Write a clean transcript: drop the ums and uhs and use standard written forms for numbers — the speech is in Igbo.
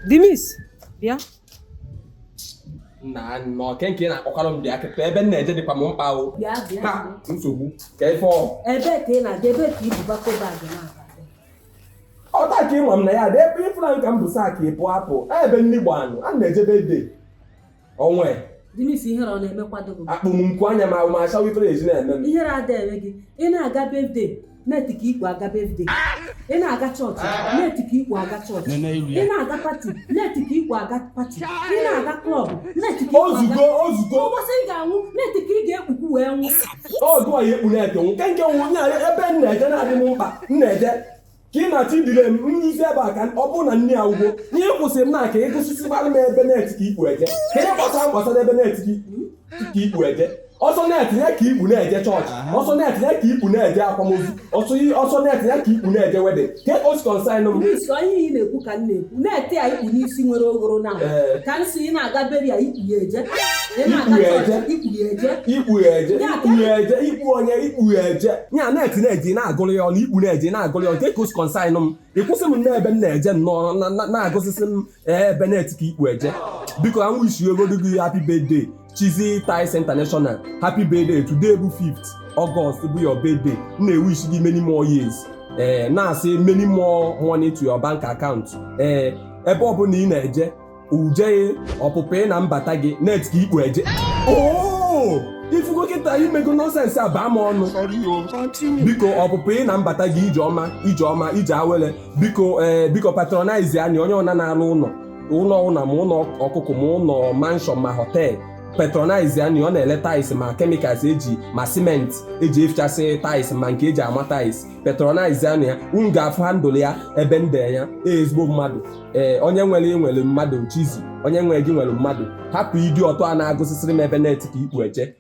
Dimis, bịa. Na nnọọ ke nke ị na-akpọkwara m bịa kịta ebe m na-eje dịkwa m mkpa o. Bịa, bịa. Ha, nsogbu ka ife ọ. Ebee ka ị na-aga? Ebee ka i bu bako bag na-aga? Ọta ka ịnwa m na ya dị ebe ịfụna nka m bụ sak ịpụ apụ ebe nni gbanụ a na-ejebe ede onwe. Dimis, ihere ọ na-emekwado gị? Akpụ m nku anya ma ma achawa ifere ezi na-eme m. Ihere ada eme gị. Ị na-aga birthday, net ka ikpu aga birthday. Ị na-aga chọọchị, net ka ikpu aga chọọchị. Ị na-aga party, net ka ikpu aga party. Ị na-aga club, net ka ikpu aga. Ozugo, ozugo. Ụbọchị ị ga-anwụ, net ka ị ga-ekpukwu wee nwụ. Ọgụ a ya ekpu net nwụ nke nke nwụ nya ebe m na-eje na-adị m mkpa m na-eje ka ị na-achọ ibile m nruzi ebe a ka ọ bụrụ na nne agwụgwọ ihe kwụsịrị m na ka ị gụsịsịgbara m ebe net ka ikpu eje ka ị gbasara gbasara ebe net ka ikpu eje. Ọsọ net ya ka ikpu na-eje chọọchị, ọsọ net ya ka ikpu na-eje akwamozu, ọsọ ọsọ net ya ka ikpu na-eje wedding ka o si concern m. Dimis, ihe ị na-ekwu ka m na-ekwu. Net a ikpu n'isi nwere ogoro na Ee. ka m si ị na-aga burial, ikpu ya eje. Ị na-aga Ikpu ya eje. chọọchị, ikpu ya eje. Ikpu ya eje, ikpu ya eje, ikpu onye ikpu ya eje nya net na-eje na-agụrụ ya ọnụ ikpu na-eje na-agụrụ ya ọnụ nke ka o si concern m. Ị kwụsị m n'ebe m na-eje nnọọ na-agụsịsị m ebe net ka ikpu eje. Biko, ka m wish egodu gị happy birthday, Chizzy Tiles International. Happy birthday. Today bụ 5th August, bụ your birthday. M na-ewish gị many more years, ee, na-asị many more money to your bank account. Ee, ebe ọbụla ị na-eje uje ọpụpụ ị na mbata gị, net ka ikpu eje. Oo, ifugo kịta imego nonsense a baa m ọnụ. Biko, ọpụpụ ị na mbata gị, ije ọma, ije ọma, ije awele. Biko, ee, biko patronize anyị. Onye ọna na-alụ ụlọ, ụlọ ụlọ ma ụlọ ọkụkọ ma ụlọ mansion ma hotel, patronize anyị. Ọ na-ele tiles ma chemicals eji ma cement eji efichasị tiles ma nke eji ama tiles. Patronize anyị ya. Unu ga-afụ handle ya ebe nde ya. Ezigbo mmadụ. Ee, onye nwere nwere mmadụ. Chizzy, onye nwere gị nwere mmadụ. Hapụ ịdị ọtọ a na-agụsịsịrị m ebe net ka ikpu eje.